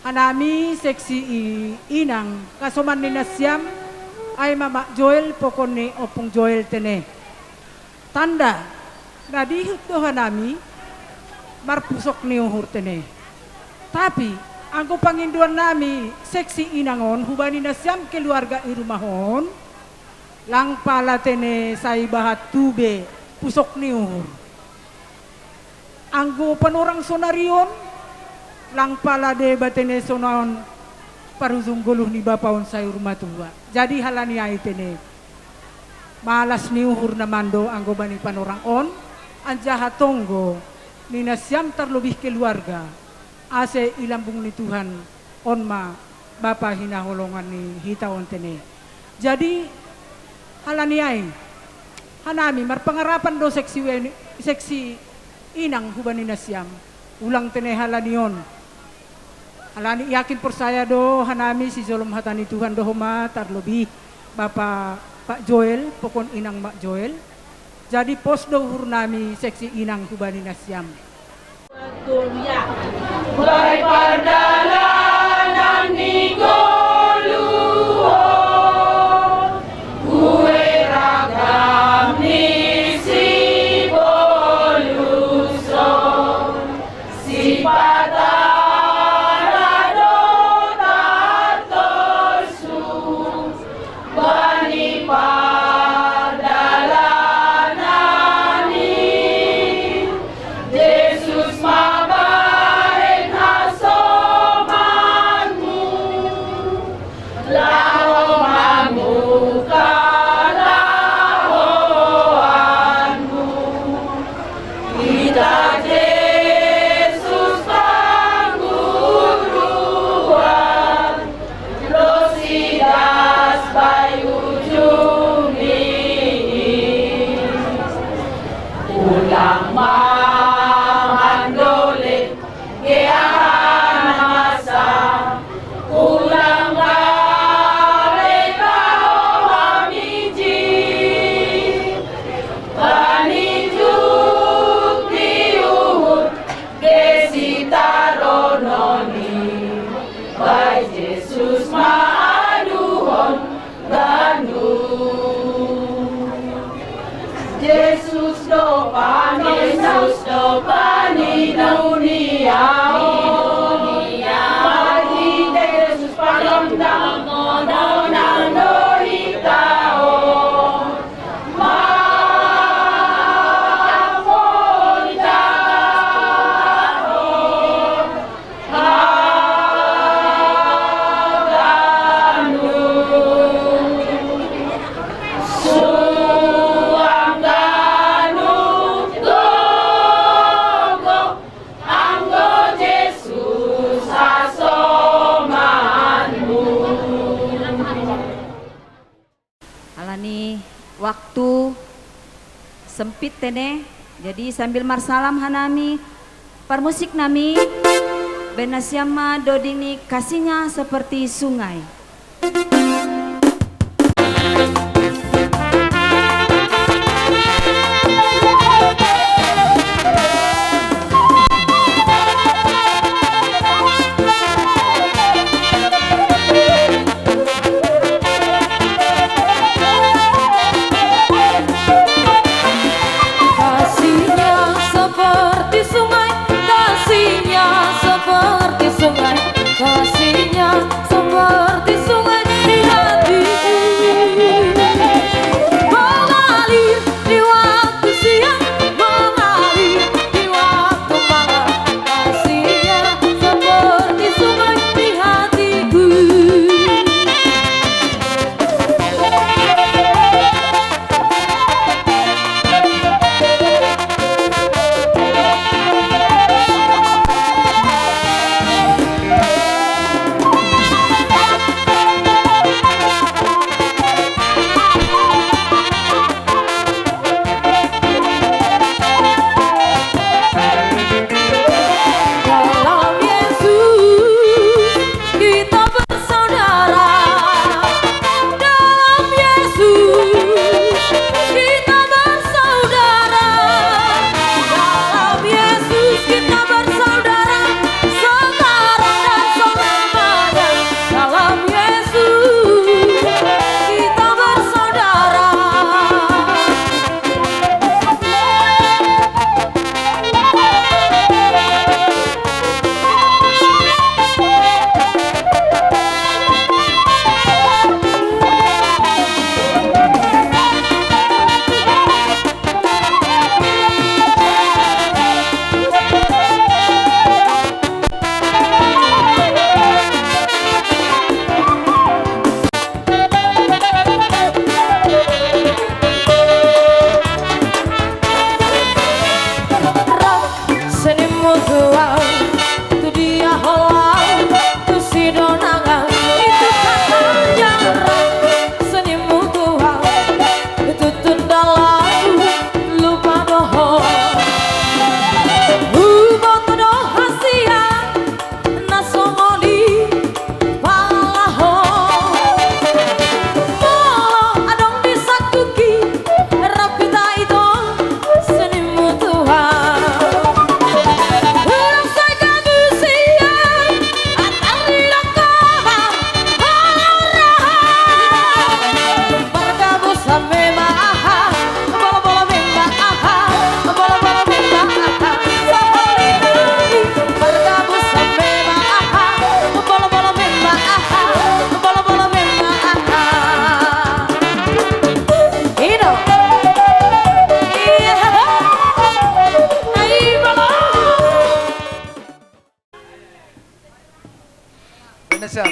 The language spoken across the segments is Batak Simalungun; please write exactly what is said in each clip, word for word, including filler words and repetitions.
Hanami seksi i-, inang, kasoman ni nasiam, ai ma Mak Joel, pokon ni Ompung Joel tene. Tanda, na dihut do hanami, marpusok ni uhur tene. Tapi, anggo pangindoan nami seksi inang on, hubani nasiam keluarga i rumah on, lang pala tene sai bahat tu be pusok ni uhur. Anggo panorang sonari on, lang pala deba tene sonon parujung goluh ni bapa on sai urmatua. Jadi halani ai tene, malas ni uhur na mando anggo bani panorang on, anjaha tonggo ni nasiam tarlobih keluarga, ase i lambung ni Tuhan on ma bapa hinaholongan ni hita on tene. Jadi, halani ai, hanami marpangarapan do seksi weni-, seksi inang hubani nasiam, ulang tene halani on. Halani yakin porsaya do hanami sijolom hata ni Tuhan do homa, tarlobih bapa Pak Joel, pokon inang Mak Joel. Jadi pos do uhur nami seksi inang hubani nasiam. Bai pardalanan ni goluhon, ue ragam ni sibolushon, sipatara do tartorsu bani pardalanan i. Jesus ma bahen hasomanmu, laho mamungka lahoanmu. Hita Jesus pangguruan, ros idas bai ujung ni i. Ulang ma mandole geahan masa, ulang gabe hami ji. Paninjuk ni uhur, gesita rononi, bai Jesus ma aduhon ganup. Jesus do paninjuk, Jesus do paninjuk ni dunia on. Marhite Jesus panondang, monang do hita on. Alani waktu sempit tene, jadi sambil marsalam hanami, parmusik nami, baen nasiam ma doding ni Kasihnya Seperti Sungai. Kasihnya seperti sungai, kasihnya seperti sungai, kasihnya seperti Chan.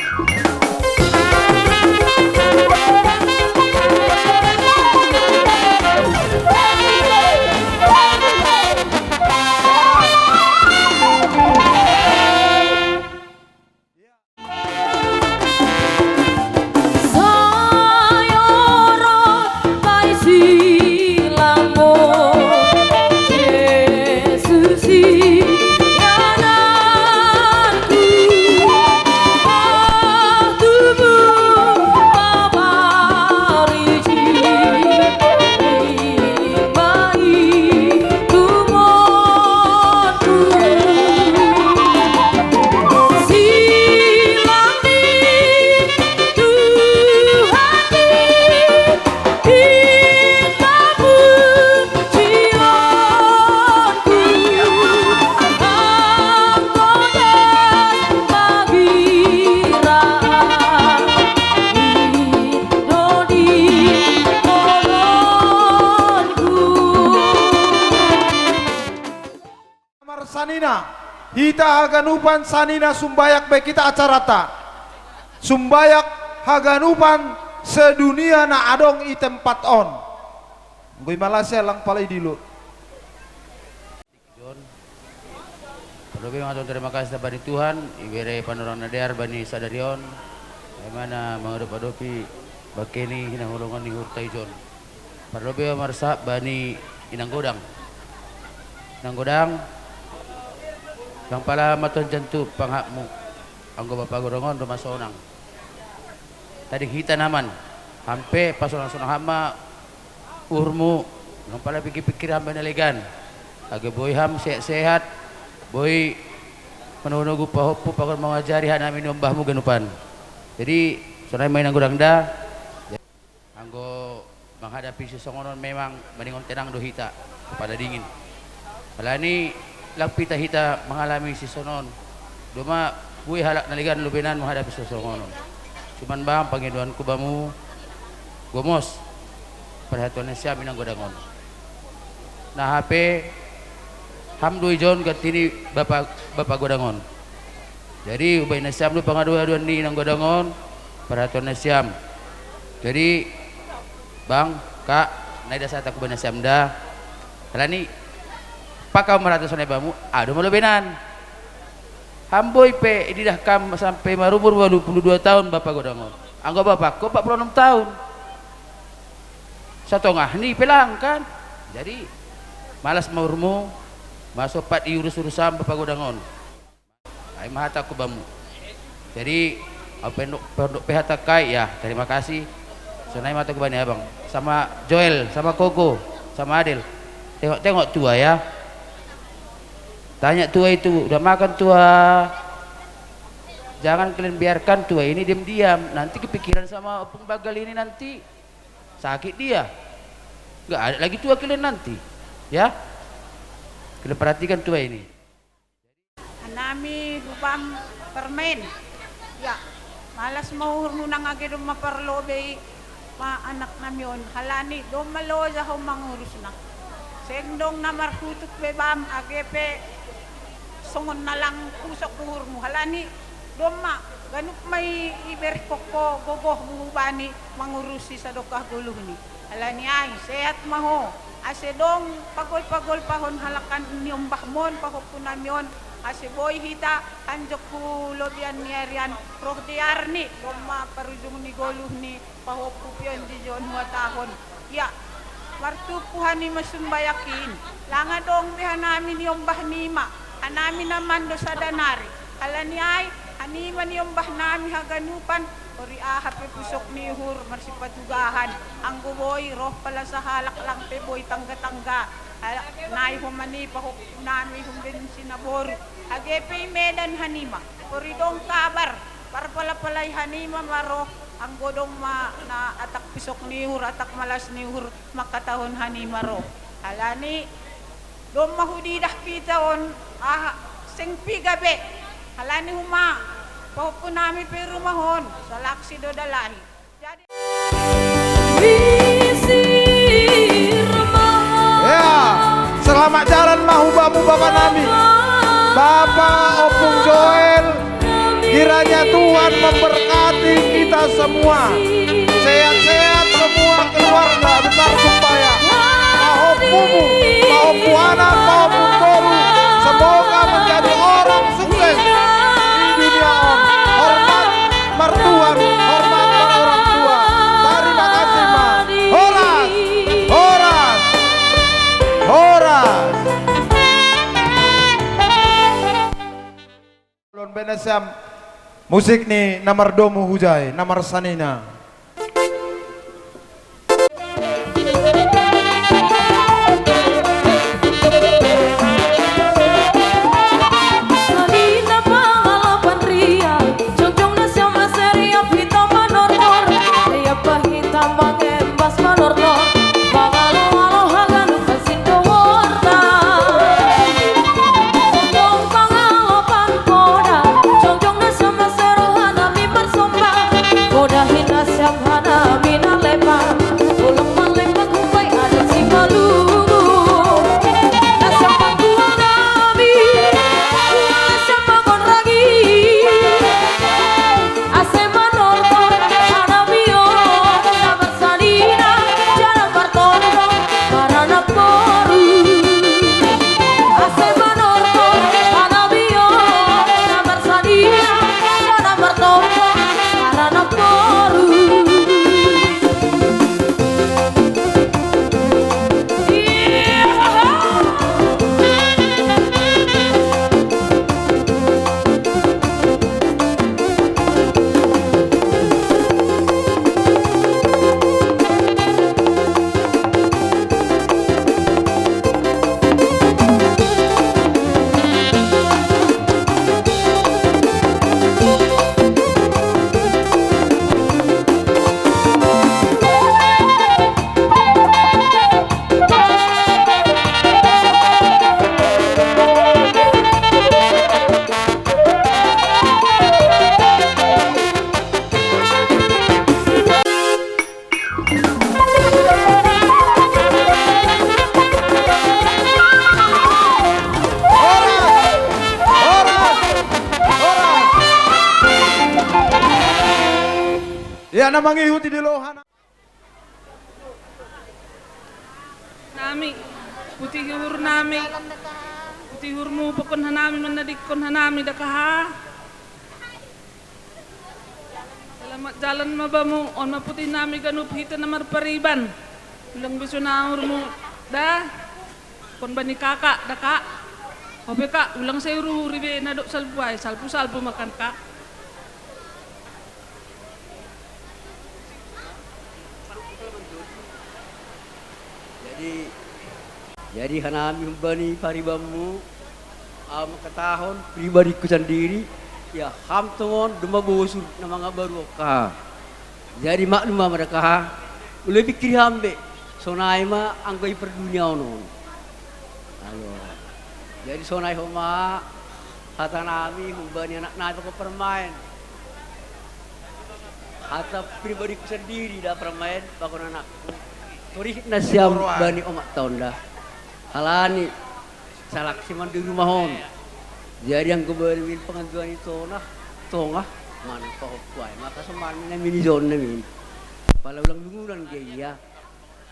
Marsanina, hita haganupan sanina sumbayak be kita acarata. Sumbayak haganupan sedunia na adong i tempat on. Nggoi malasa lang palai dilo. John. Parlobi mangaturhon tarima kasih bani Tuhan, ibere panorang na dear bani sadari on. Bagaimana mangadopi-adopi bangkeni hinaholongan ni hurta i John. Parlobi marsa bani inang godang. Inang godang, lang pala maton jantu panghapmu. Anggo bapa godang on do masonang. Tadi hita naman, hampe pasonang-sonang hama uhurmu, lang pala pikir-pikir hama na legan. Age boi ham sehat-sehat, boi manogu-nogu pahompu pakon mangajari hanami ni ombahmu ganupan. Jadi, sonai ma inang godang da. Anggo menghadapi sisongon on memang mendingan tenang do hita, kepala dingin. Alani lang pita hita mengalami sisongon on. Doma boi halak na legan lobenan menghadapi sisongon on. Cuman bang pangidoanku bamu, gomos perhatian siam inang godang on. Nah hape ham do i John ganti ni bapa, bapa godang on. Jadi ubai nasiam do pangaduan-aduan ni inang godang on, parhatuan nasiam. Jadi bang, kak, nai da sata kubai nasiam da. Alani pakau marata sonai bamu, ado malobenan. Ham boi pe ididah kam sampe marumur walu pulu dua taon bapa godang on. Anggo bapakku opat pulu onom taon. Satongah ni pe lang kan. Jadi malas ma uhurmu, masopat iurus-urusam bapa godang on. Ai ma hatangku bamu. Jadi au pendok, pendok pe hatangkai ya, terima kasih. Sonai ma hatangku bani abang sama Joel sama Koko sama Adel. Tengok-tengok tua ya. Tanya tua itu, udah makan tua? Jangan kalian biarkan tua ini diam-diam. Nanti kepikiran sama Opung Bagal ini nanti. Sakit dia. Nggak ada lagi tua kalian nanti. Ya. Kalian perhatikan tua ini. Hanami hubam permen. Ya, malas ma uhurmu nang age domma parlobei ma anak nami on, halani domma loja ho mangurusna. Seng dong na marhutuk be bam age pe songon na lang pusok uhurmu, halani domma ganup ma i, iberehon ho gogohmu hubani mangurusi sadokah goluhni. Alani ai sehat ma ho, ase dong pagol-pagol pahon halakan niombahmon pahompu nami on, ase boi hita hanjok hu lobian ni arian roh di arni, domma parujung ni goluh ni pahompu pion di jon huatahon. Ya, martumpu hanima sumbayak in, lang adong be hanami niombah nima, hanami na mandosada nari. Alani ai hanima niombah nami haganupan, ori aha pe pusok ni uhur marsipatugahan, anggo boi roh pala sahalak lang pe boi tangga-tangga. Nai homa ni pahompu nami hum bensi na boru, age pe i medan hanima, ori dong kabar parpala-palai hanima ma roh, anggo dong ma na atak pusok ni uhur, atak malas ni uhur mangkatahon hanima roh. Alani domma hudidah pita on, aha, seng piga be. Alani huma pahompu nami pe rumah on, salaksi do dalahi. Jadi ya, selamat jalan ma hubamu bapa nami, bapa Opung Joel. Kiranya Tuhan memberkati kita semua. Sehat-sehat semua keluarga besar Sumpaya. Pahompumu, pahompu anak, pahompu boru. Semoga menjadi orang sukses di dunia, Om. Hormat mertua, hormat orang tua. Terima kasih, Ma. Horas, horas, horas. Ulun bana siam musik ni na mardomu hujai, na marsanina. Horas! Horas! Horas! Ya, na mangihuti di lohan. Nami, putih uhur nami, putih uhurmu, pakon hanami, manadikkon hanami, dakaha. Selamat jalan ma bamu, on ma putih nami ganup hita na marpariban. Ulang beso na uhurmu, da. Kon bani kakak, da kak. Ope kak, ulang sai uhur-uhuri be na dok salpu ai, salpu-salpu makan kak. Jadi, jadi hanami humbani paribanmu, ah, mangkatahon pribadiku sandiri, ya, ham tongon doma bosur na mangabaru oka. Jadi maklum ma, madakaha, ulai pikir hambe, sonai ma anggo i parduniaon on. Ayo. Jadi sonai homa, hata nami humbani anak nami pakon permaen. Hata pribadiku sandiri da permaen pakon anakku. Torihit nasiam bani omak taon da. Halani salak siman di rumah on. Jadi anggo bani min pangantuan i tongah, tongah, mana pahompu ai. Maka soman namin i son namin. Pala ulang dungunan ge ia.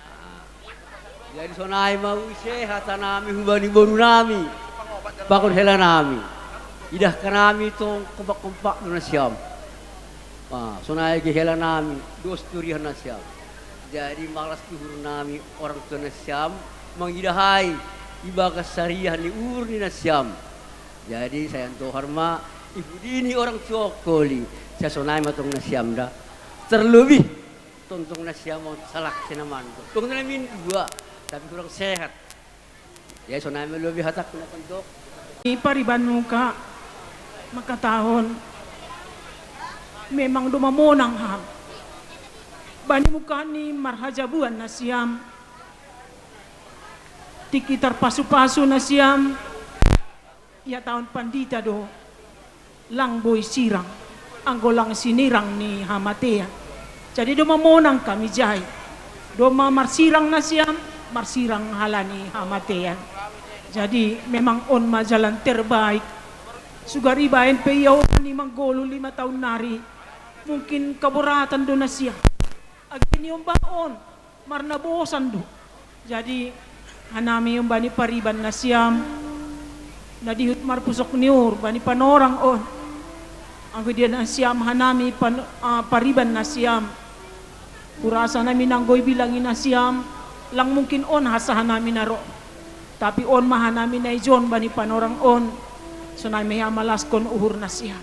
Ah. Jadi sonai ma use hata nami hubani boru nami pakon hela nami. Idah kanami tong kompak-kompak do nasiam. Ah, sonai ge hela nami dos turihan nasiam. Jadi malas tuhur nami orang tua nasiam mangidah ai ibagas sariah ni uhur ni nasiam. Jadi sai antohar ma ihudini orang tua koli. Sai sonai ma tong nasiam da. Terlebih Tontong nasiam on salak sinaman. Tong namin dua, tapi kurang sehat. Ya, sonai ma lobi hatak na tontok. Ni pariban muka makatahon memang do mamonang ham. Bani muka ni marhajabuan nasiam. Tiki tarpasu-pasu nasiam. Ia taon pandita do, lang boi sirang, anggo lang sinirang ni hamatean. Jadi do mamonang kami jai, do ma marsirang nasiam, marsirang halani hamatean. Jadi memang on ma jalan terbaik. Sugari baen pe ia ho ni manggolu lima taon nari. Mungkin kaboratan do na siam. Age ni omba on, marnabosan do. Jadi, hanami omba ni pariban na siam, na dihut marpusok ni uhur bani panorang on. Anggo dia na siam hanami pan-, ah, pariban na siam. Hurasa nami nanggo ibilanggi na siam, lang mungkin on hasa hanami na ro. Tapi on ma hanami na ijon bani panorang on. Sonai ma ia malaskon uhur na siam.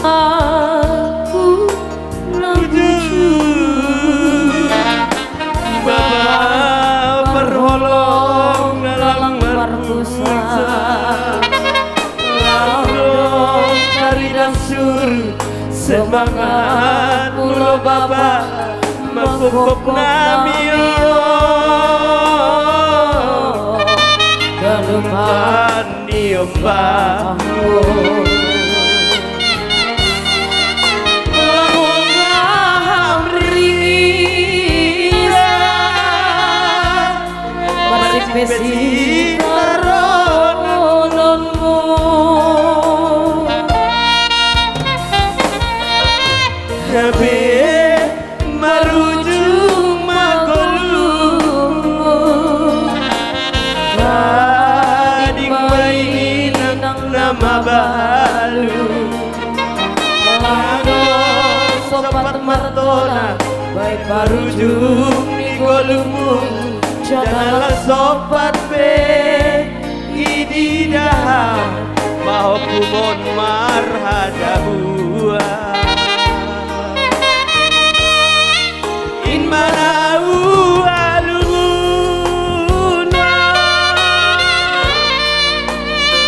Aku na bujur, Bapa parholong na lang marpusa. Laho taridah surut semangat mula Bapa manghophop nami on. Ganupan ni ombahmu. Laho ngaham ringisan, marsimpesi tarononmu. Gabe marujung ma golungmu. Tading ma i nang na mabalu. Laho sompat martona baen parujung ni golungmu. Jala sompat pe ididah pahompuhon marhadabuan. In ma na hualungon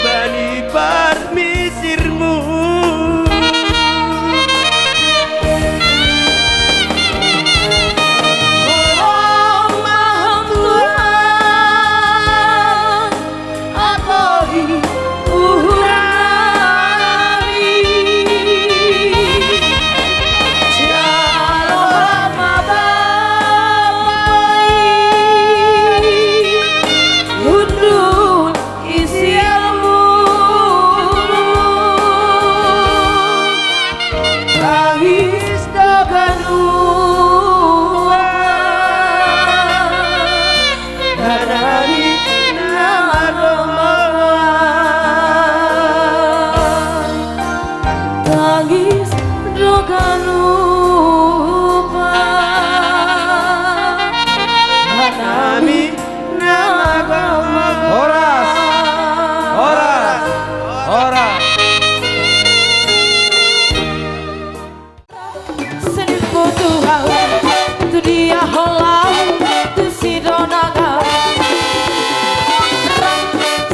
bani parmisirmu. Holong ma Ho Tuhan, adopi uhur nami. Jalo ma Bapa i, hundul i sialmu. Tangis do ganupan, hanami na magomoan. Tangis do ganupan, hanami na magomoan. Horas, horas, horas. Songon i ma tutu, tu dia holan, tu si Donaga.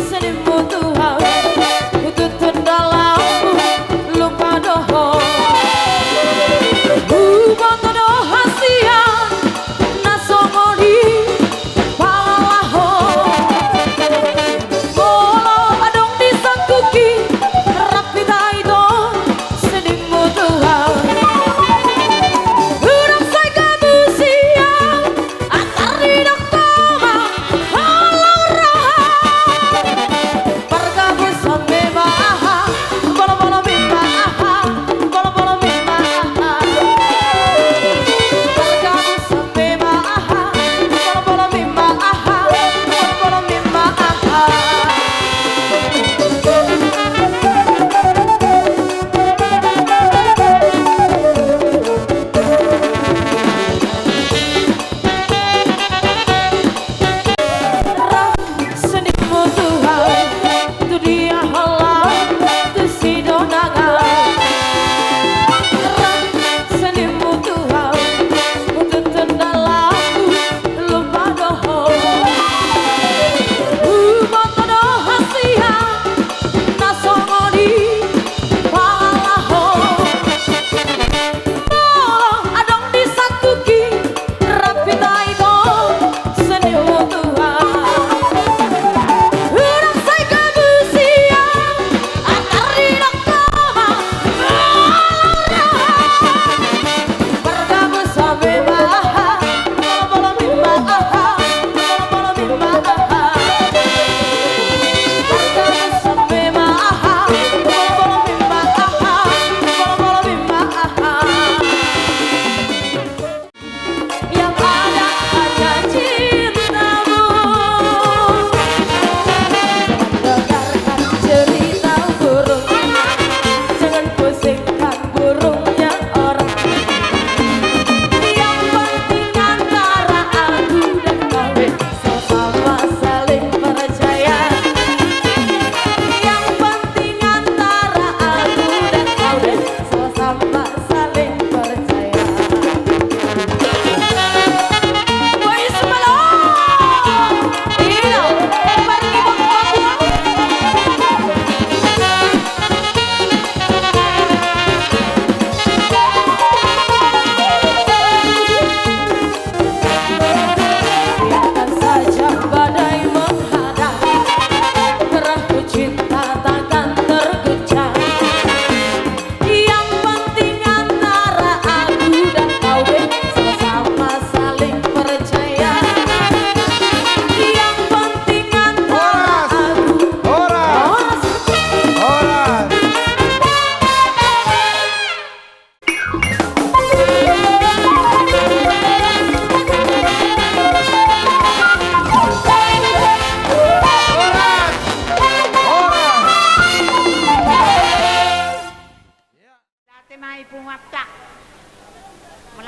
Songon i ma tutu, tu tutu dalan, lupa do ho. Huboto do hasian na songon i pala laho. Molo adong di sangkuki, rap hita i do, songon i ma tutu. Hurang sai gabe sian,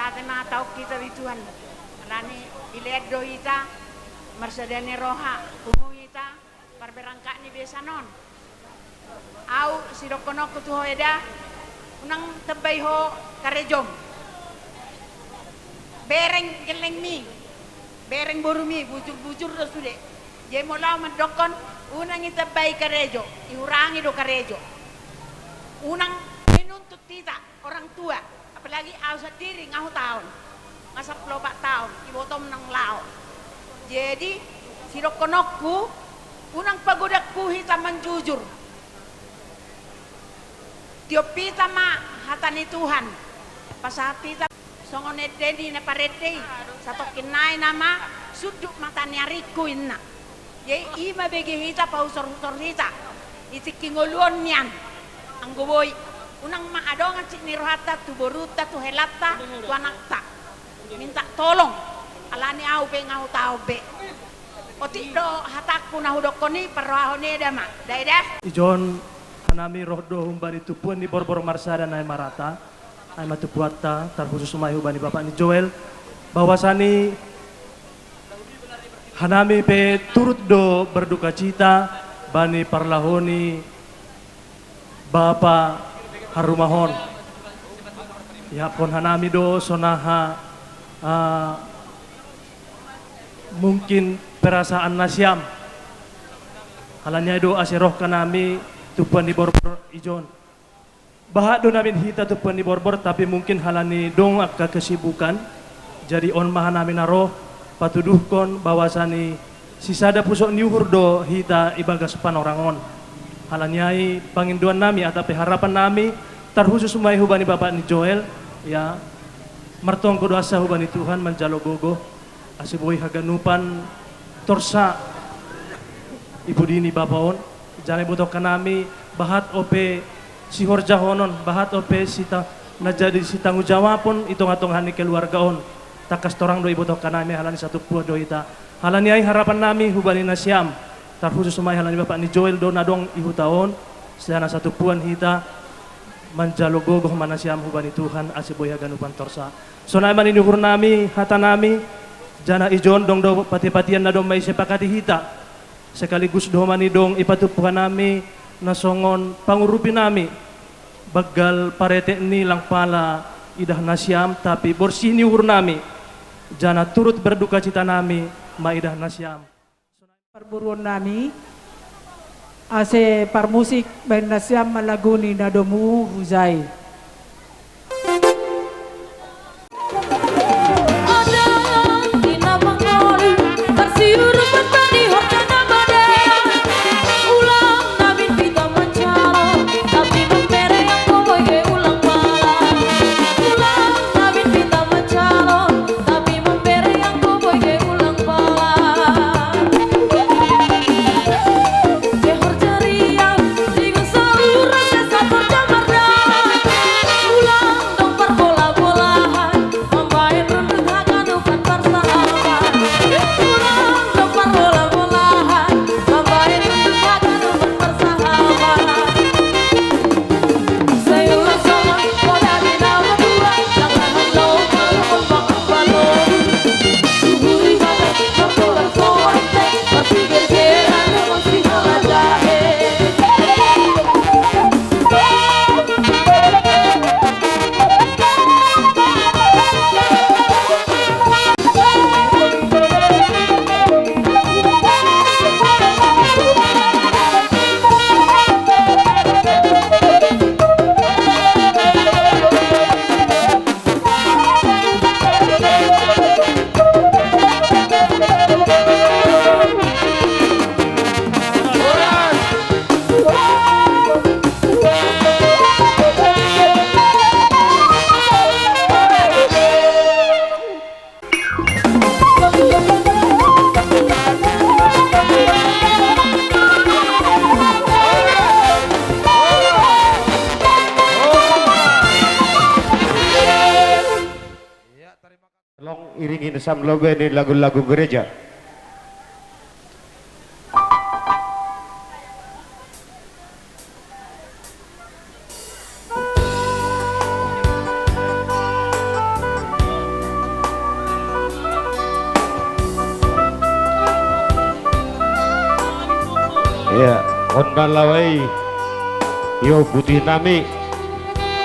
Ate ma tauk hita wi Tuhan. Alani i ledo hita, marsadane roha, kumu hita, parberangkak ni besanon. Au sidokkonokku tu ho eda, unang tebbai ho karejom. Bereng gellengmi, bereng borumi, bujur-bujur do sude. Jemo lao mandokkon, unang i tebbai karejo, ihurangi do karejo. Unang menuntut hita orang tua, apalagi au sandiri ngahu taon, nga saplopak taon, ibotom nang lao. Jadi, sidokkonokku, unang pagodakku hita manjujur. Tiop hita ma hata ni Tuhan, pasahat hita songon ende ni na parendei, satokkin nai nama sunduk mata ni arikku inna. Jadi i ma bege hita pausor-usor hita, i tingki ngoluon nian, anggo boi, unang ma adongan sik ni rohanta tu borunta, tu helanta, tu anakta. Minta tolong, alani au pe ngahu taon be. Otik do hatakku na hudokkon i, parrohahon eda ma, daeda. Ijon hanami roh do humbani tumpuan ni borbor marsada na i marata, ai ma tumpuanta, tarhusus ma i hubani bapak ni Joel, bahwasani hanami pe turut do berduka cita bani parlahoni bapa harumahon. Ihaphon hanami do sonaha, ah, mungkin perasaan nasiam. Halani ai do ase roh hanami tumpuan ni borbor ijon. Bahat do namin hita tumpuan ni borbor, tapi mungkin halani dong angka kesibukan, jadi on ma hanami na roh patuduhkon bahwasani sisada pusok ni uhur do hita ibagas panorang on. Halani ai pangindoan nami atape harapan nami tarhusus ma i hubani bapak ni Joel, ya, martonggo do asa hubani Tuhan manjalo gogo, ase boi haganupan torsa i pudi ni bapa on. Jala ibotohkan nami bahat ope sihorjahonon, bahat ope sita, na jadi sitanggung jawabon i tonga-tonga ni keluarga on. Tangkas torang do ibotohkan nami halani satumpuan do hita. Halani ai harapan nami hubani nasiam, tarhusus ma i halani bapak ni Joel do na dong i huta on, sian na satumpuan hita manjalo gogo ma nasiam hubani Tuhan ase boi haganupan torsa. Sonai ma nini uhur nami, hata nami, jala ijon dong do pati-patian na domma isepakati hita. Sekaligus do ma ni dong ipatumpu hanami na songon pangurupi nami, banggal paretek ni lang pala idah nasiam, tapi borsih ni uhur nami, jala turut berduka cita nami maidah nasiam. Parboruon nami, ase parmusik baen nasiam ma lagu ni na domu hujai. Long iringi nasiam lobe ni lagu-lagu gereja. Ya, on malawai. Yo putih nami.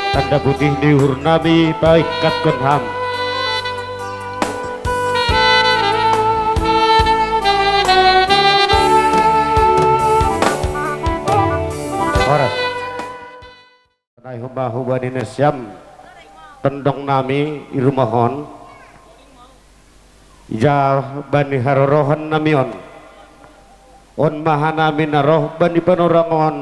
Tanda putih ni uhur nami paingkatkon ham. Horas. Sonai homa hubani nasiam tondong nami i rumah on. Ija bani harorohan nami on. On ma hanami na roh bani panorang on.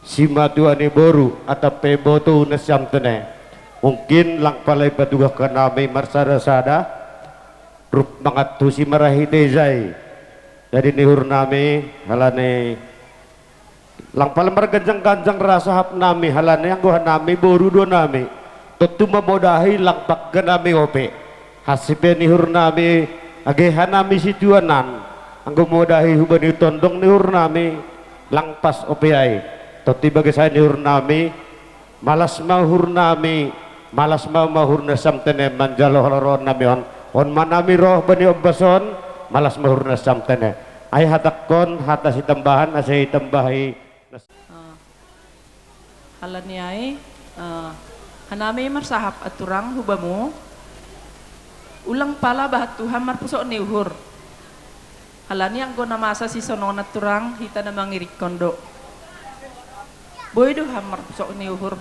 Simatua ni boru atap pe botou nasiam tene. Mungkin lang pala ipatugahkan nami marsada-sada. Rup mangantusi marahite ijai. Jadi ni uhur nami, halani lang pala marganjang-ganjang ra sahap nami, halani anggo hanami boru do nami. Tontu mamodahi lang pangga nami ope. Hansi pe ni uhur nami, age hanami situanan. Anggo modahi hubani tondong ni uhur nami, lang pas ope ai. Tontu i bagas ai ni uhur nami, malas ma uhur nami, malas ma uhur nasiam tene manjalo harorohan nami on. On ma nami roh bani ombas on, malas ma uhur nasiam tene. Ai hatangkon hata sitambahan asa itambahi. Ah, halani ai, ah, hanami marsahap aturang hubamu. Ulang pala bahat tu ham marpusok ni uhur. Halani anggo na masa sisonongan aturang hita na mangirikkon do. Boi do ham marpusok ni uhur,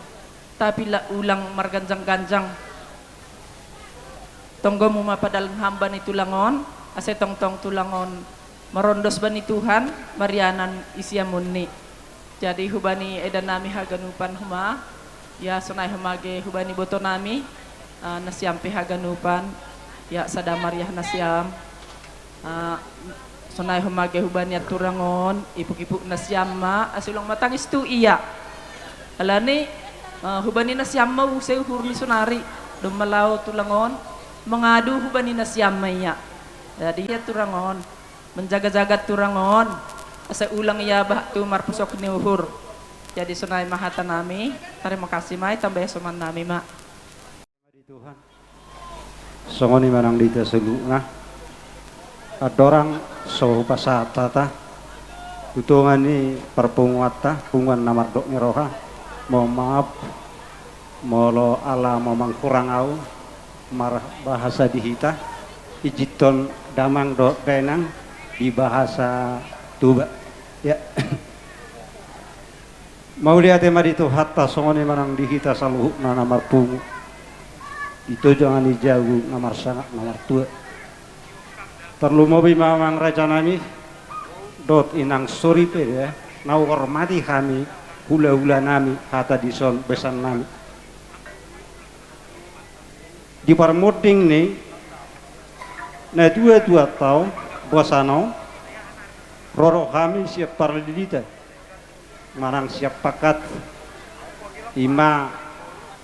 tapi la ulang marganjang-ganjang. Tonggomu ma padalan ham bani tulang on, ase tongtong tulang on marondos bani Tuhan, marianan i siamunni. Jadi hubani eda nami haganupan homa, ya sonai homa ge hubani boto nami, ah, nasiam pe haganupan, ya sada mariah nasiam. Ah, sonai homa ge hubani aturang on, ipuk-ipuk nasiam ma, ase ulang matangis tu ia. Halani, ah, hubani nasiam ma use uhur ni sonari, domma laho tulang on, mangadu hubani nasiam ma ia. Jadi aturang on, manjaga-jaga aturang on, asa ulang ia bahat tu marpusok ni uhur. Jadi sonai ma hata nami, tarima kasih ma i, tambai soman nami ma. Di Tuhan. Songon i ma nang di hita saluhutna. Andorang so hupasahat hata tu tonga ni parpunguanta, punguan na mardok ni roha. Mohon maaf molo ala memang kurang au marbahasa di hita, izinhon damang dohot dainang di bahasa Toba. Ya. Mauliate ma di Tuhanta, songon i ma nang di hita saluhutna na marpungu, di tonga ni jabu na marsangap na martua. Tarlumobi ma amang raja nami dohot inang soripada, na huhormati hami hulahula nami, hata dison besan nami. Di parmonding ni natuatuanta on, bosan on, ro do hami sian parlilita manang sian pangkat, i ma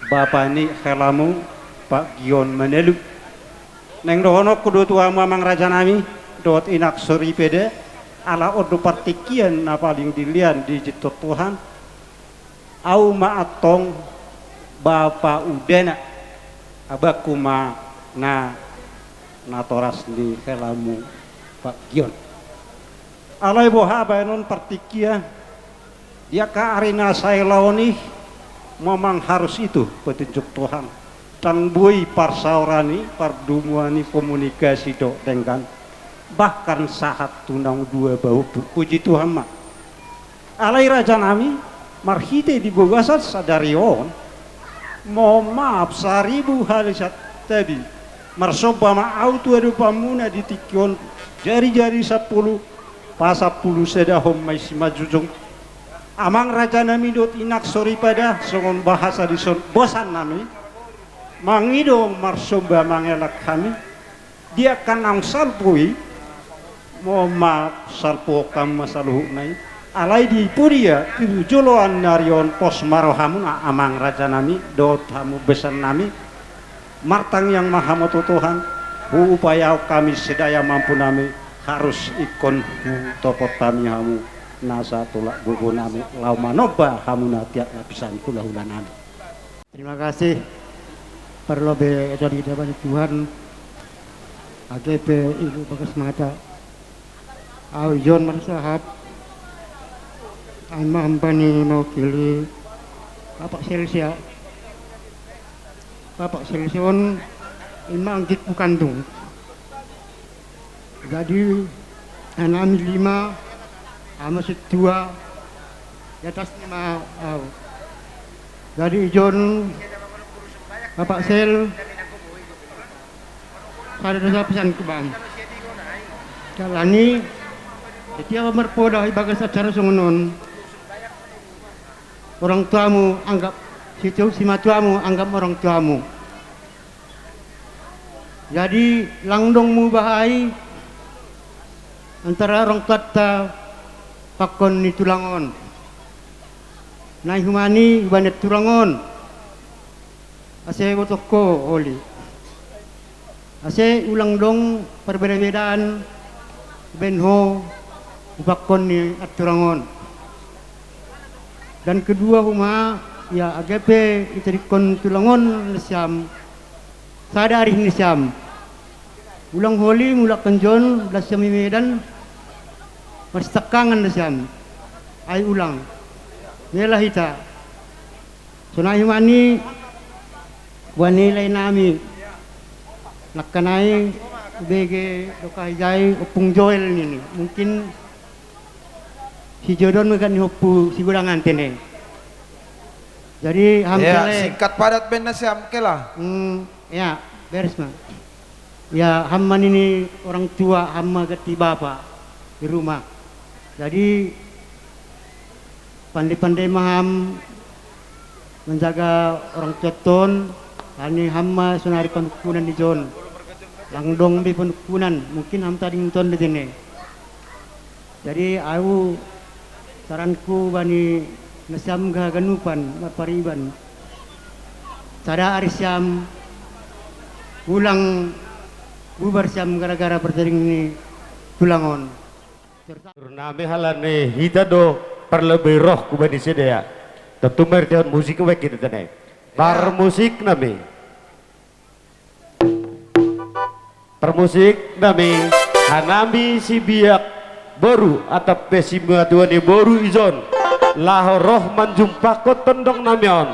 bapa ni helamu Pak Gion Manelu. Naeng dohononku do tu hamu amang raja nami dohot inang soripada, ala on do partingkian na paling dilean diizinhon Tuhan. Au ma antong bapa udana, abangku ma na natoras ni helamu Pak Gion. Alai boha baenon partingkian, di angka ari na sai laon i, memang harus itu petunjuk Tuhan. Ndang boi parsaoran i, pardomuan i, komunikasi dohot denggan, bahkan sahat tu naung dua baombung. Puji Tuhan ma. Alai raja nami, marhite di bagasan sadari on, mohon maaf, saribu hali santabi marsomba ma au tu adopanmuna di tingki on, jarijari sampulu pasampulu sada, homma i simanjujung. Amang raja nami dohot inang soripada, songon bahasa dison bosan nami mangido marsomba mangelek hami. Di angka naung salpu i, mohon maaf, salpuhon hamu ma saluhutna i. Alai di pudia tu joloan ni ari on, pos ma rohamuna amang raja nami dohot hamu besan nami. Martangiang ma hamu tu Tuhan, huupayahon hami sedaya mampu nami, harus ingkon hutopot hami hamu nasa tulak gogo nami, laho manomba hamuna tiap lapisan hulahula nami. Terima kasih. Parlobei eda di hadapan Tuhan, age pe ilu bagas mata. Au Gion marsahap, Ima hamba ni mewakili Bapak Sel sia. Bapak Sel sia on ima anggitku kandung. Jadi, anakmi lima, ama si tua, di atas lima au. Jadi, ijon Bapak Sel, sada dosa pesanku bam. Jalani, setiap marpoda ibagas acara songon on, orang tuamu anggap, situ simatuamu anggap orang tuamu. Jadi, lang dong mubahai antara orang tuatta pangkon ni tulang on. Nai humani hubani tulang on. Ase botohko holi. Ase ulang dong perbeda-bedaan baen ho hupangkon ni aturang on. Dan kedua huma, ia age pe itadingkon tulang on nasiam, sada arih nasiam. Ulang holi mulak kan jon, las siam i Medan, marsitangkangan nasiam. Ai ulang. Mela hita. Sonai humani buani lae nami. Nangkanai bege doka hijai Ompung Joel nini. Mungkin si Jodon megat ni hompu si gudangan tene. Jadi ham ya, singkat padat ben nasiam kela. Hmm, ya, beres ma. Ya, ham ma nini orang tua, ham ma ganti bapa di rumah. Jadi, pandai-pandai ma ham menjaga orang tua on, ani ham ma sonari panungkunan di jon. Lang dong be panungkunan, mungkin ham tading ton di jene. Jadi, au saranku bani nasiam haganupan marpariban. Sada ari siam ulang bubar siam gara-gara parjading ni tulang on. Turnami halani hita do parlebei roh ku bani sidea. Tentu mertihon musik baik kita tene. Parmusik nami. Parmusik nami, hanami sibiak boru atap pe simatua ni boru ijon. Laho roh manjumpahkon tondong nami on.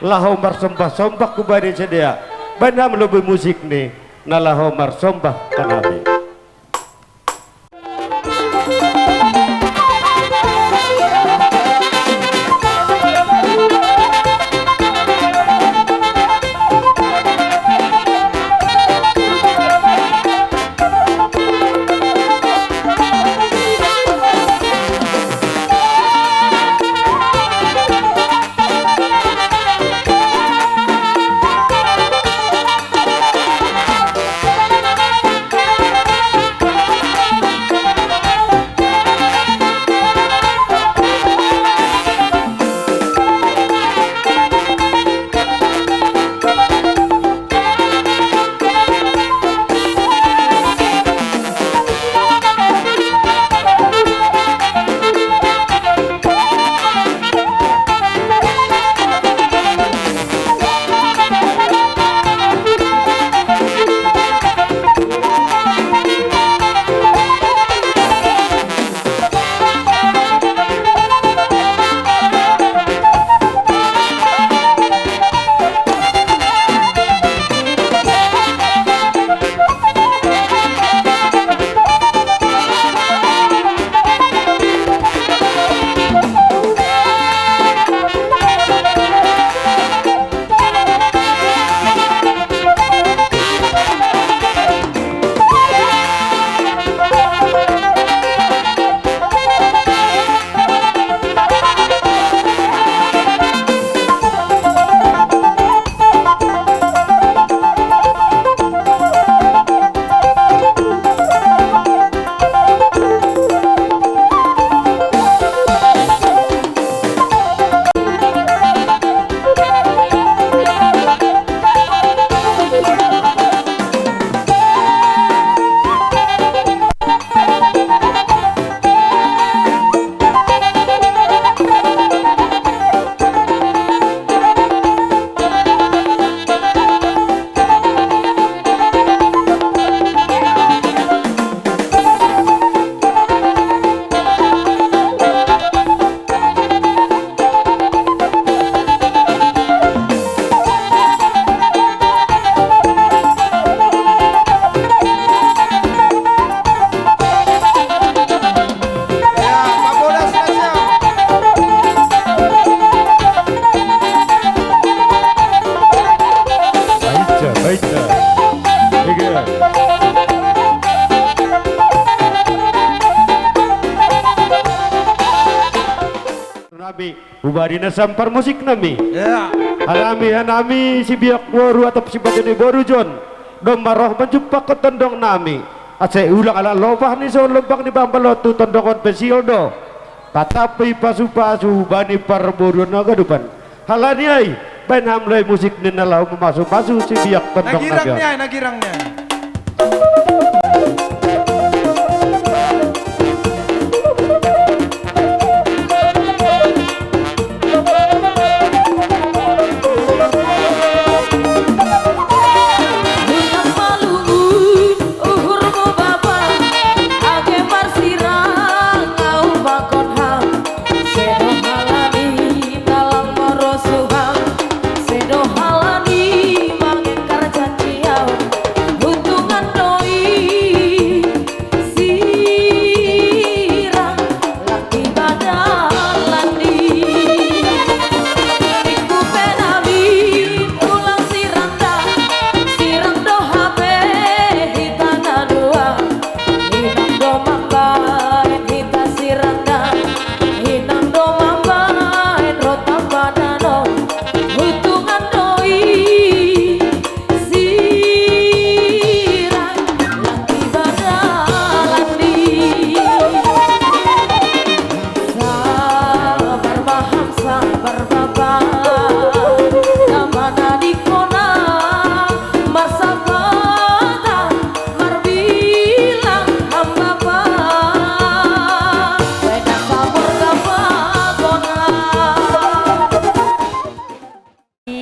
Laho marsombah-sombah ku bani sidea. Baen ham lobei musik ni, na laho marsombah hanami. Nami, hubani na sampar musik nami. Ya. Hanami, hanami sibiak boru atau sibageni boru John. Domma roh manjumpa tondong nami. Ase ulang ala lobah ni so lombang ni bambalotu tondongon pesiol do. Patampi pasu-pasu bani parboruon na gadupan. Halani ai, baen ham lae musik ninna laho mamasu-masu sibiak tondong nami. Nagirang ni ai, nagirang ni ai.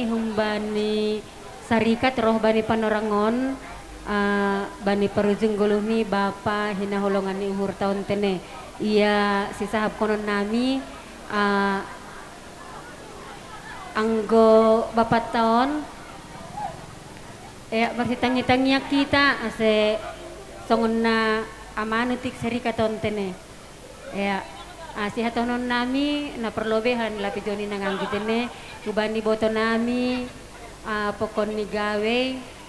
Humbani sarikat roh bani panorangon, ah, bani parujung goluh ni bapa hinaholongan ni uhurta on tene. Ia sisahapkonon nami, ah, anggo bapanta on, ea marsitangi-tangian hita ase songon na amantik sarikat on tene. Ea, ah, sihatahononnami na parlobei halani lape jo ni nanganggi tene, hubani botonami, ah, pokon ni gawe,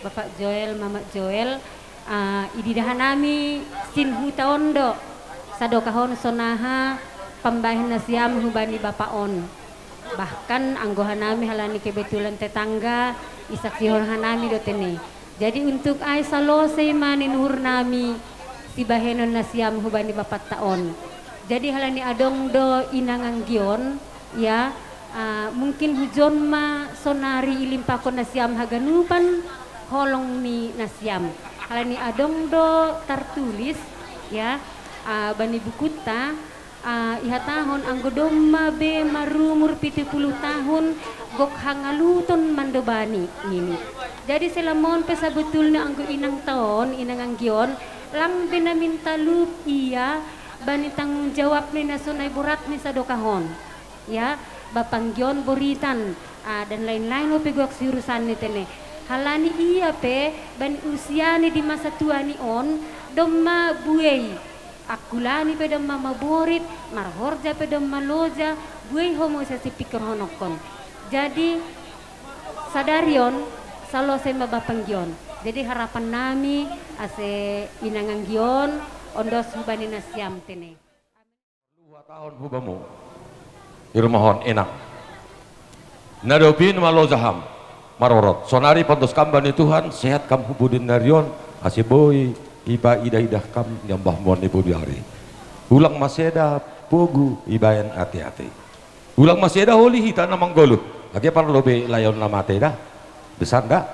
Bapak Joel, Mamak Joel, ah, ididahanami sinhuta on do, sadokah on sonaha pambahen nasiam hubani bapa on. Bahkan anggo hanami halani kebetulan tetangga, isaksihon hanami do tene. Jadi untuk ai salose ma ninuhurnami sibahenon nasiam hubani bapanta on. Jadi halani adong do inanganggion, ya, ah, mungkin hujon ma sonari ilimpahon nasiam haganupan holong ni nasiam. Halani adong do tartulis, ya, ah, bani bukunta, ah, ihatahon anggo domma be marumur pitu puluh tahun gok hangaluton mandobani nini. Jadi selama on pe sabetulna anggo inangta on, inanganggion, lang be na minta lup ia bani tanggung jawab ni na sonai borat ni sadokah on. Ya, bapanggion boritan, ah, dan lain-lain ope gok siurusan ni tene. Halani ia pe bani usia ni di masa tua ni on, domma buei. Angkulani pe domma maborit, marhorja pe domma loja, buei ho muse sipikirhononkon. Jadi sadari on, salose ma bapanggion. Jadi harapannami ase inanganggion, ondos hubani nasiam tene. Huhatahon hubamu, irmahon inang. Na dopi ma loja ham, marorot. Sonari pantos kam bani Tuhan, sehat kam hu pudi ni ari on, ase boi ipaidah-idah kam ni ombahmu on ni pudi ari. Ulang maseda pogu ibaen ate-ate. Ulang maseda holi hita na manggoluh, age parlobei laeon na mate da. Besan da.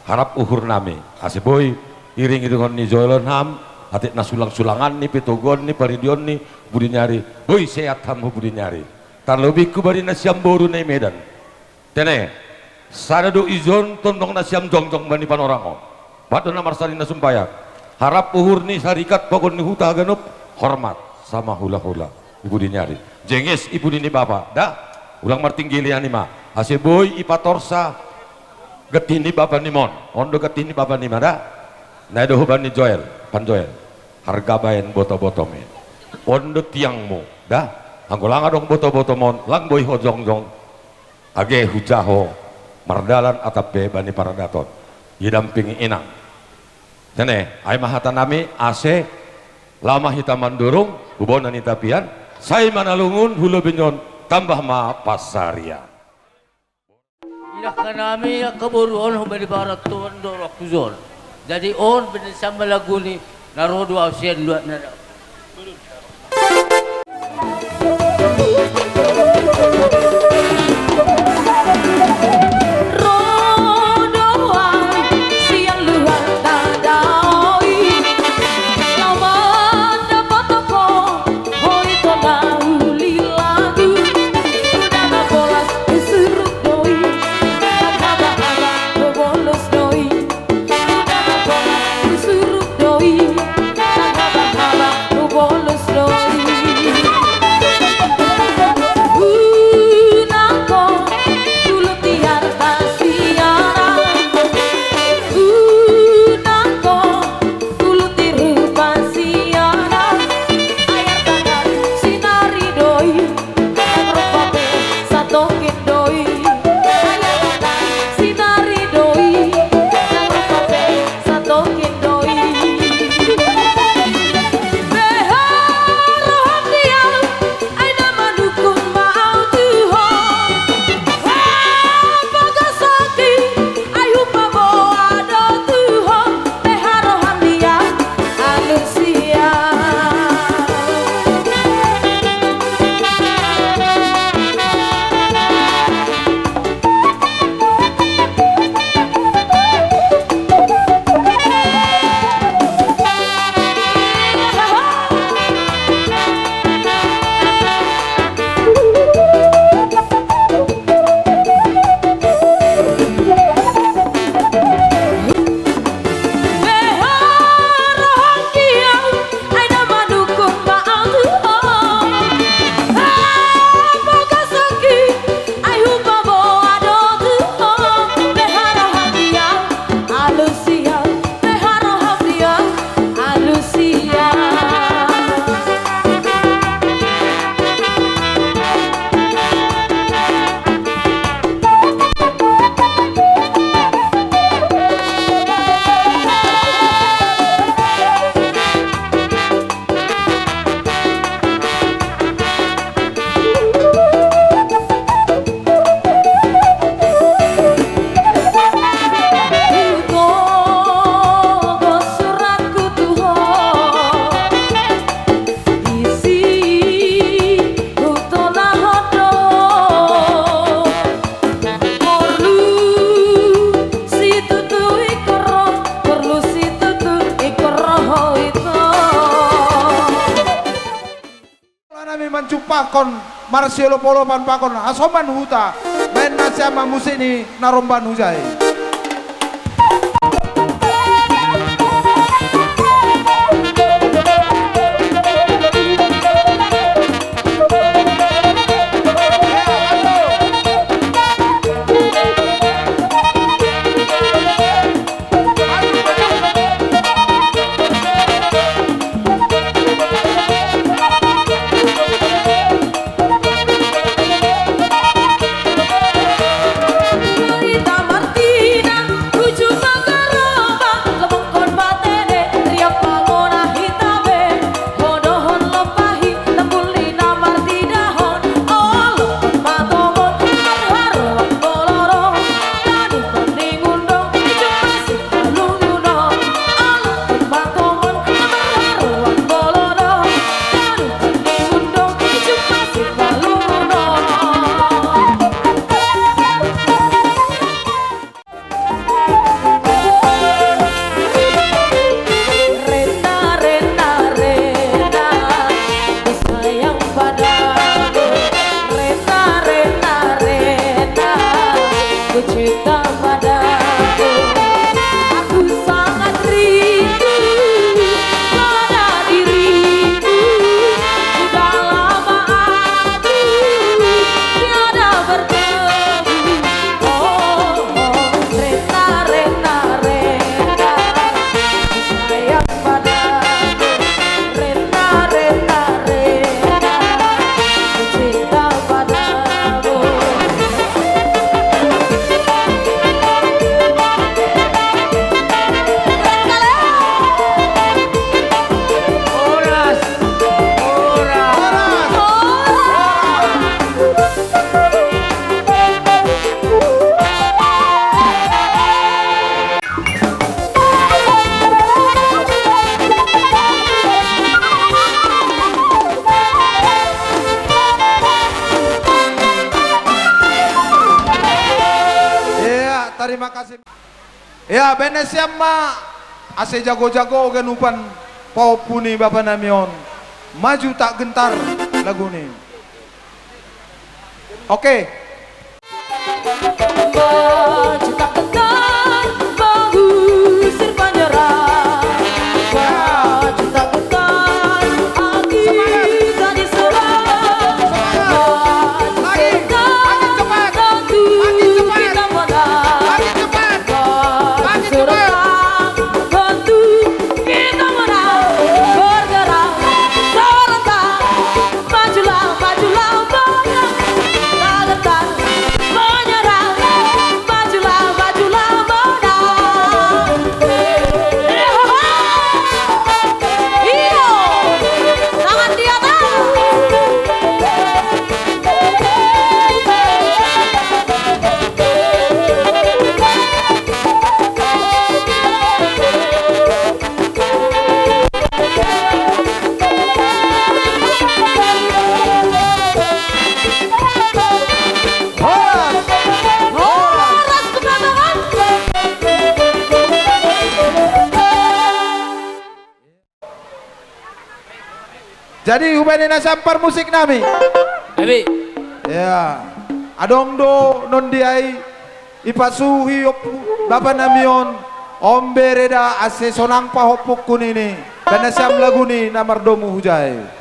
Harap uhurnami, ase boi iring-iringon ni Joel on ham, atik na sulang-sulangan ni, pitoguon ni, paridion ni, pudi ni ari, boi sehat ham hu pudi ni ari. Tarlobei hu bani nasiam boru na i Medan. Tene, sada do ijon tondong nasiam jongjong bani panorang on. Bat do na marsari na sumpayak. Harap uhur ni sarikat pogon ni huta haganup, hormat sama hula-hula. I pudi ni ari. Jenges i pudi ni bapa. Da, ulang martinggilian i ma. Ase boi ipatorsa gantih ni bapa nimon. On do gantih ni bapa nima da. Na i do hubani Joel, pan Joel. Harga baen boto-botom i. On do tiangmu, da. Anggo lang adong boto-botom on, lang boi ho jongjong. Age hujaho mardalan atap be bani paradaton. Didampingi inang. Nene, ai ma hata nami, ase, lama hita mandurung, hubona ni tapian, sai manalungun, hula binyon, tambah ma pasarian. Ilah kanami, ilah kaboruon, hubani barat tuan dorok kujon. Jadi on, bini sama laguni, narodo ausian dua nada. Nami mancup pakon, marsiolop-olopan pakon, hasoman huta, baen nasiam ma musik ni na romban hujai. Ya, bennasiam ma ase jago-jago ganupan pahompu ni bapa nami on. Maju tak gentar lagu ni. Oke. Maju tak gentar mengusir penyerang. Maju tak gentar hati tak diserang. Maju tak gentar tentu kita menang. Maju serentak tentu kita menang. Bergerak serentak. Majulah, majulah, majulah. Tak gentar menyerah. Majulah, majulah, menang. Iyo, tangan di atas. Jadi, hubaen nasiam parmusik nami. Abi. Ya. Adong do non diai ipasuhi ompu bapa nami on, ombe reda ase sonang pahompungku nini. Bennasiam lagu ni na mardomu hujae.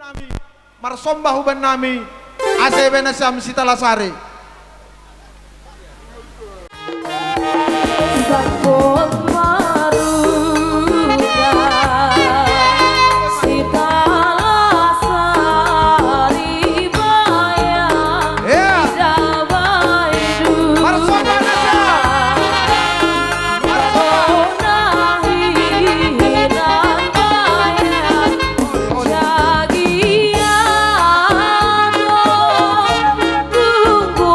Nami, marsomba hubaen nami, ase bennasiam sitalasari. Sakot maruga, sitalasari bayang. Ya. Ida bae duka. Marsomba nasa. Marsomba. Ona hihinan bayang. Jagia do tunggu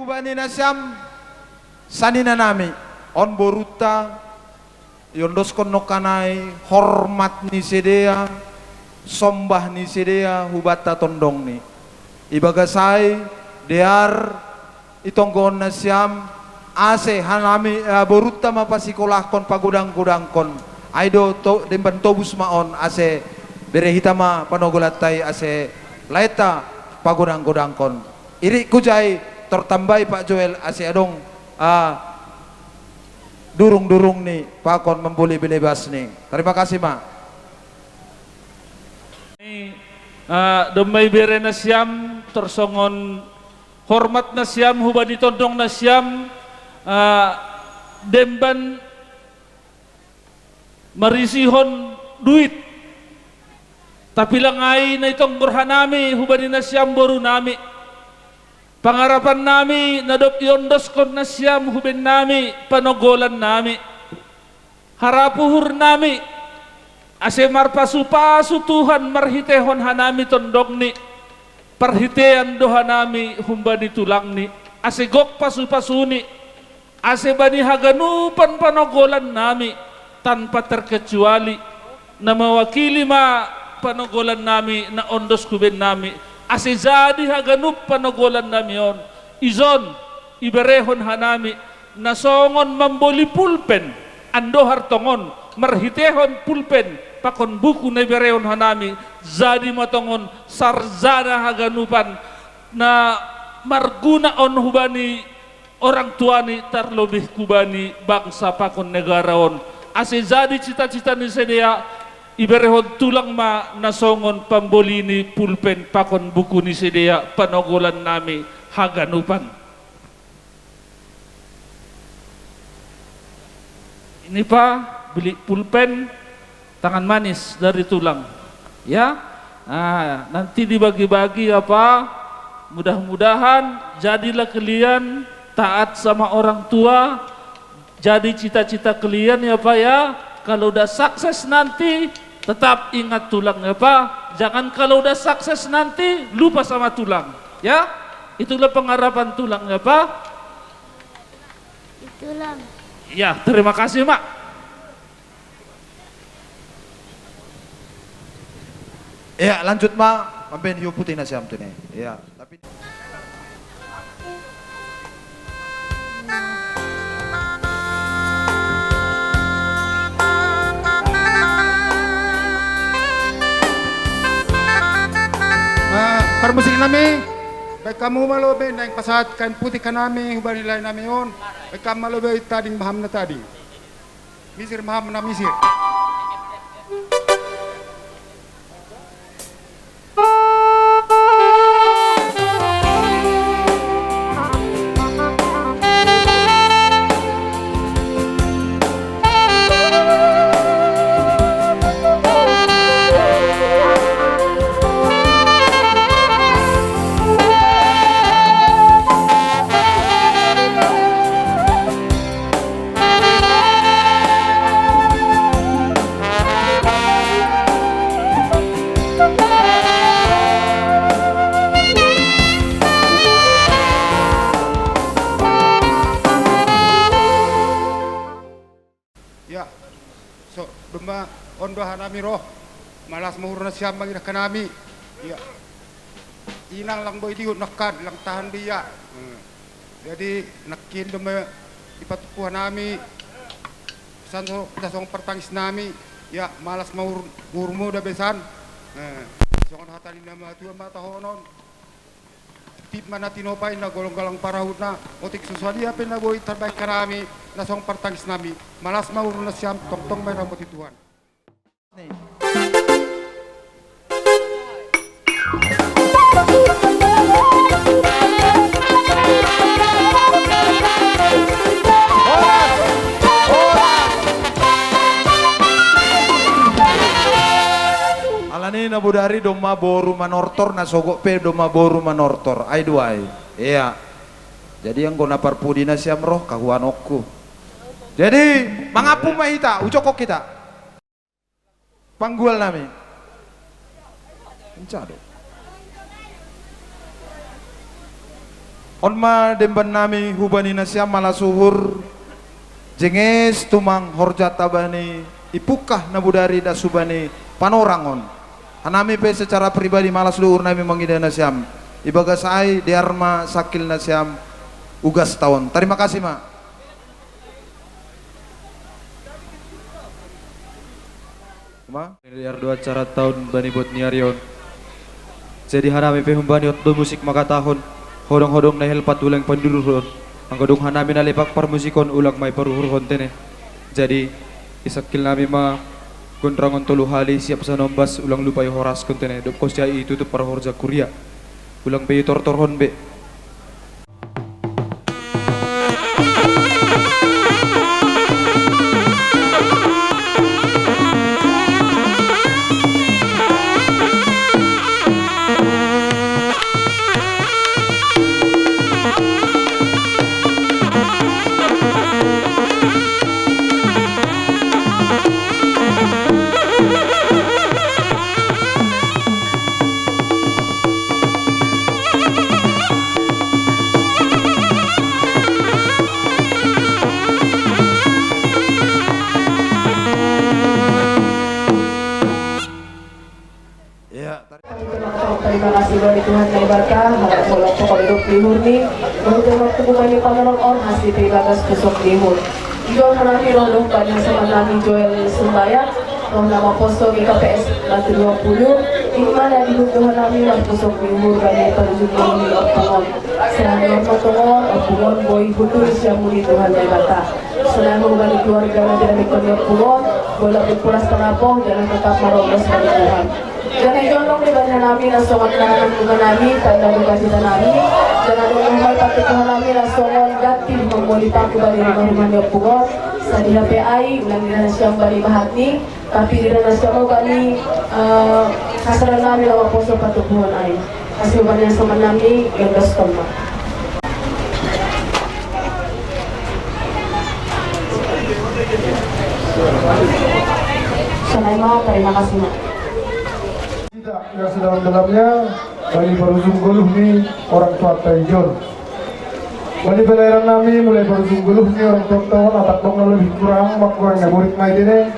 Bani nasiam sanina nami, on borunta, iondoskon nongkanai hormat ni sidea, sombah ni sidea hubanta tondongni. Ibagas ai, dear, itonggoon nasiam, ase hanami, eh, borunta ma pasikolahkon pagodang-godangkon. Ai do to, demban tobus ma on, ase bere hita ma panogolantai, ase laenta pagodang-godangkon. Irikku jai tor tambai Pak Joel ase adong, ah, durung-durungni pakon mamboli bene basni. Terima kasih ma. Ah, domma ibere nasiam tor songon hormat nasiam hubani tondong nasiam, ah, demban marisihon duit. Tapilang ai na itonggor hanami hubani nasiam boru nami. Pangarapan nami na dob iondoskon nasiam huben nami panogolan nami. Harap uhur nami, ase marpasu-pasu Tuhan marhitehon hanami tondongni. Parhitean do hanami humbani tulangni, ase gok pasu-pasuni. Ase bani haganupan panogolan nami, tanpa terkecuali, na mewakili ma panogolan nami na ondos huben nami, ase jadi haganup panogolan nami on, ijon, iberehon hanami, na songon mamboli pulpen, andohar tongon, marhitehon pulpen, pakon buku na iberehon hanami, jadi ma tongon sarjana haganupan, na marguna on hubani orang tuani tarlobih hubani bangsa pakon negara on. Ase jadi cita-cita ni sidea, iberehon tulang ma na songon pamboli ni pulpen pakon buku ni sidea panogolan nami haganupan. Ini pa, beli pulpen, tangan manis dari tulang. Ya, nah, nanti dibagi-bagi apa. Mudah-mudahan jadilah kalian taat sama orang tua. Jadi cita-cita kalian ya Pak ya. Kalau udah sukses nanti, tetap ingat tulang ya Pak. Jangan kalau udah sukses nanti lupa sama tulang. Ya, itulah pengharapan tulang ya Pak. Itulah. Ya, terima kasih Mak. Ya, lanjut ma, mambaen hiu putih nasiam tu ne. Ya, tapi Ah, parmusik nami, baen hamu ma lobei naeng pasahat kain putih hanami hubani lae nami on, baen hamu ma lobei tading ma hamu na tading. Misir ma hamu na misir. Ya, so, domma on do hanami ro, malas ma uhur nasiam mangidah hanami. Ya. Inang lang boi diut nangkan, lang tahan dia. Hmm. Jadi, nangkin domma dipatupu hanami, san so, na songon partangis nami, ya, malas ma uhur, uhurmu da besan. Eh, songon hata ni na matua ma tahonon. Tip ma na tinopa i na golanggolang parahutna, otik so sadia pe na boi tarbaen hanami, na songon partangis nami, malas ma uhur nasiam, tongtong ma i ramoti Tuhan. Alani na bodari domma boru manortor, na sogot pe domma boru manortor. Ai dua i. Ia. Jadi anggo na parpudi nasiam ro, kahuanonku. Jadi, mangapu ma hita, ujokkon hita. Panggual nami. Encado. On ma demban nami hubani nasiam malas uhur, jenges tumang horjata bani ipungkah na bodari das hubani panorang on. Hanami pe secara pribadi malas do uhur nami mangida nasiam. Ibagas ai dear ma sangkil nasiam ugas taon. Tarima kasih ma. Uma? Dear do acara taon bani buat ni ari on. Jadi hanami pe humbani on do musik mangkatahon, hodong-hodong na helpat ulang panduruhon. Anggo dung hanami na lepak parmusikon ulang ma iparuhurhon tene. Jadi isangkil nami ma gondrangon tolu hali siap sanombas ulang lupa ihoraskon tene dob kosia itutup parhorja kuria. Ulang pe itortorhon be. Iya, tar- Terima kasih bani Tuhan Naibata, harap bolak pokok hidup di hurni, untuk waktu bukannya panorang on, hasil ibagas pusok di hur. Ijon hanami roh dohot bani hasoman nami Joel Sumbayang, roh na maposo G K P S Batu dua puluh, ima na dihut do hanami marpusok ni uhur bani parujung ni ompung on. Songon i ma tongon, ompung on boi hutur sian muli Tuhan Naibata. Songon i ma hubani keluarga na tinadingkon ni ompung on, boi lambek pulas tanapoh, jala tetap maromos bani Tuhan. Jala ijon do bani hanami na songon karangan bunga nami, tanda dukacita nami, jala dohot ma i patuduhon nami na songon ganti mamboli paku bani rumah-rumah ni ompung on, sadiha pe ai, unang diraha nasiam bani bahat ni, tapi diraha nasiam ma bani, eh, hasonangan nami na maposo patuduhon ai. Asi ma bani hasoman nami, ganti ma. Sonai ma, terima kasih ma. Kita yang sedalam-dalamnya bani parujung goluh ni orang tua Taijon. Bani pelayanan nami mulai parujung goluh ni orang tua Taijon, atak bang na lebih kurang, makurang na borit mai dene.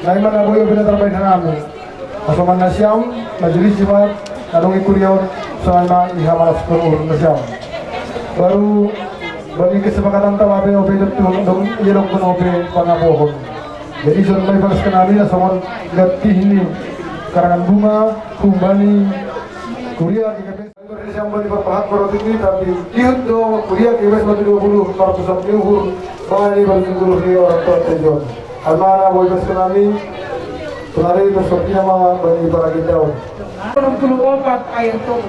Na ima na boi ope na tarbahen hanami. Hasoman nasiam, majelis Jumat, na dong i kuria on, sonai ma ihamalas uhur nasiam. Baru bani kesepakatan ta ma pe ope dok tu dong ia dok pun ope pangapohon. Jadi sonai ma ibagas hanami na songon ganti ni karangan bunga, humbani kuria di K P S. Siam bani parpahat paroti ni, tapi dihut do kuria G K P S Batu dua puluh, parpusok ni uhur, bani parujung goluh ni orang tua Taijon. Almana boi pas kenami, tenari terus kopinya ma bani para gindaun. Enam puluh empat ayat tujuh.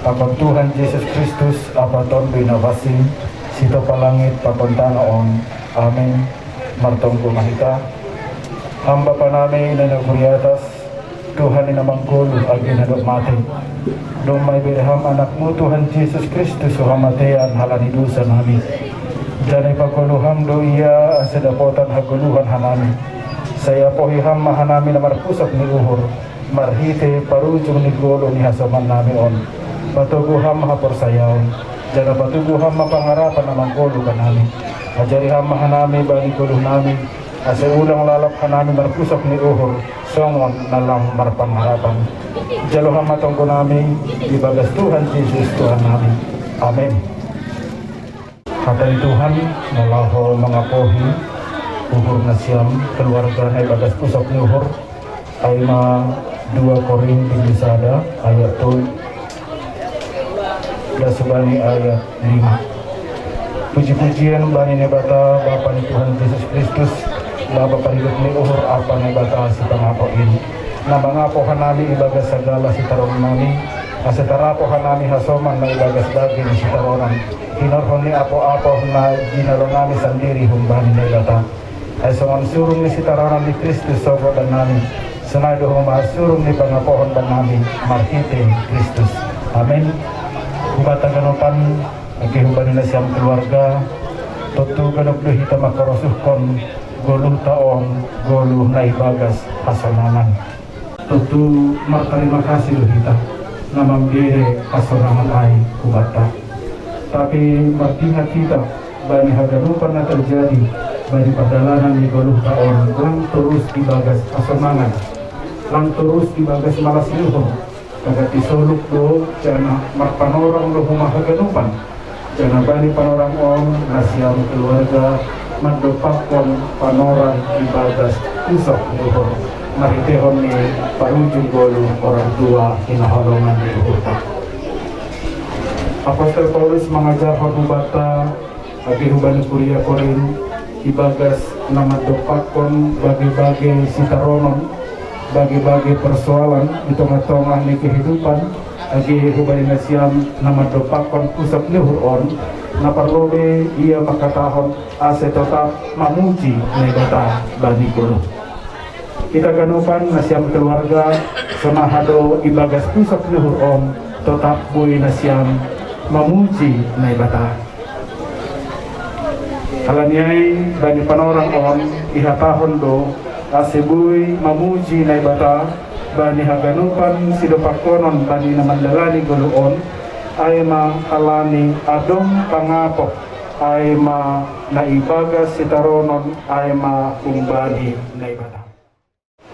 Pakon Tuhan Jesus Kristus, Ama Tonduy na Pansing, sitopah langit pakon tano on. Amin. Martonggo ma hita. Ham Bapa nami na di atas, Tuhan i na manggoluh age na dob mate. Domma ibere Ham Anakmu Tuhan Jesus Kristus tu hamatean halani dosa nami. Jala ipagoluh Ham do Ia ase dapotan hagoluhan hanami. Sai apohi Ham ma hanami na marpusok ni uhur, marhite parujung ni goluh ni hasoman nami on. Patogu Ham haporsayaon, jala patogu Ham ma pangarapan na manggoluh hanami. Ajari Ham ma hanami bani goluh nami, ase ulang lalap hanami marpusok ni uhur songon na lang marpangarapan. Jalo Ham ma tonggo nami, ibagas Tuhan Jesus Tuhan nami. Amin. Hata ni Tuhan na laho mangapohi, Uhur na siam keluarga na ibagas pusok ni uhur, ai ma dua Korin bindu sada ayat tolu, das hubani ayat lima. Puji-pujian bani Naibata, Bapa ni Tuhan Jesus Kristus, Bapa parilut ni uhur ampa Naibata sipangapo in, na mangapo hanami ibagas sagala sitaronon nami, ase tarapo hanami hasoman na ibagas daging sitaronon, hinorhon ni apo-apo na jinalo nami sandiri humbani Naibata. Ai songon surung ni sitaronon ni Kristus sogot bannami, sonai do homa surung ni pangapohon bannami marhite Kristus. Amen. Hubanta ganupan, age hubani nasiam keluarga, tontu ganup do hita mangkarosuhkon goluhta on, goluh na ibagas hasonangan. Tontu martarima kasih do hita na mambere hasonangan ai hubanta. Tapi mardingat hita bani haganupan na terjadi bani pardalanan ni goluhta on, lang torus ibagas hasonangan, lang torus ibagas malas ni uhur, taganti soluk do, janah marpanorang do homa haganupan. Janah bani panorang on nasiam keluarga mandompakkon panorang ibagas pusok ni uhur, marhitehon ni parujung goluh orang tua hinaholongan ni uhurta. Apostel Paulus mangajarhon hubanta, age hubani kuria Korin, ibagas na mandompakkon bage-bage sitaronon, bage-bage persoalan di tongah-tongah ni kehidupan, age hubani nasiam na mandompakkon pusok ni uhur on, na parlu be ia mangkatahon ase totap mamuji Naibata bani goluh. Hita ganupan nasiam keluarga, sonaha do ibagas pusok ni uhur on, totap boi nasiam mamuji Naibata. Halani ai bani panorang on ihatahon do, ase boi mamuji Naibata bani haganupan sidompakkonon bani na mandalani goluh on, ai ma halani adong pangapo, ai ma na ibagas sitaronon, ai ma humbani Naibata.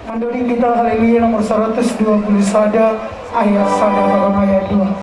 Mandoding kita Haleluya nomor seratus dua puluh sada, ayat sada, ayat dua.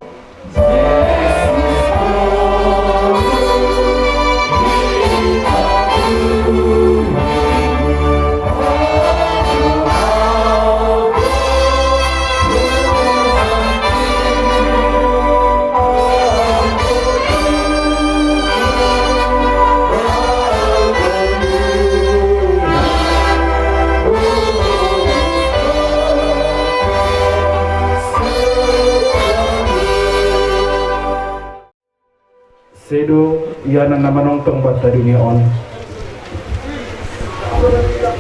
Sedo ianan na manongtong banta dunia on.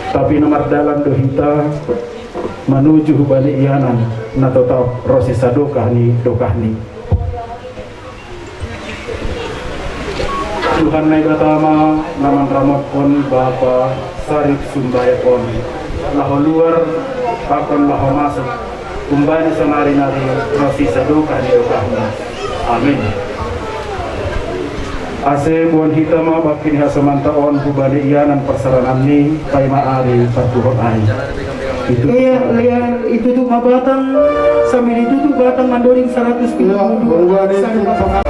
Tapi na mardalan do hita manuju hubani ianan na totap ronsi sadokah ni dokahni. Tuhan Naibata ma na manramotkon bapa sarip sumbayang on, laho luar pakon laho masuk, humbani sonari nari ronsi sadokah ni dokahni. Amin. Ase boan hita ma bangkini hasomanta on hubani ianan parsarananni, paima ari partuhon ai. Itu. Iya, lian itutu ma batang, sambil ditutup batang mandoding seratus tiga puluh dua. Iya, hubani.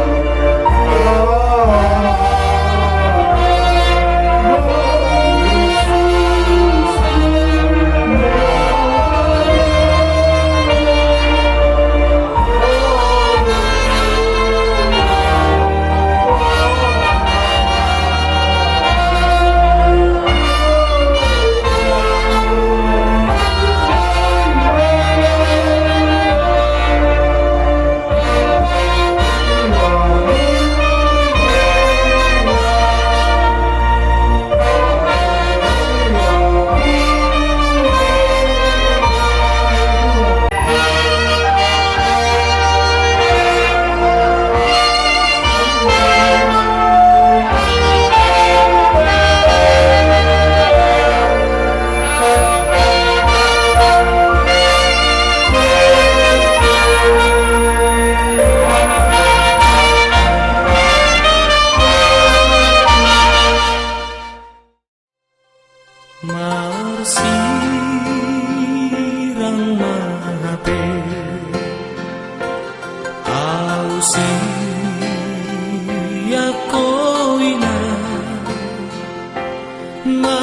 Marsirang ma hape au siak ho ina, ma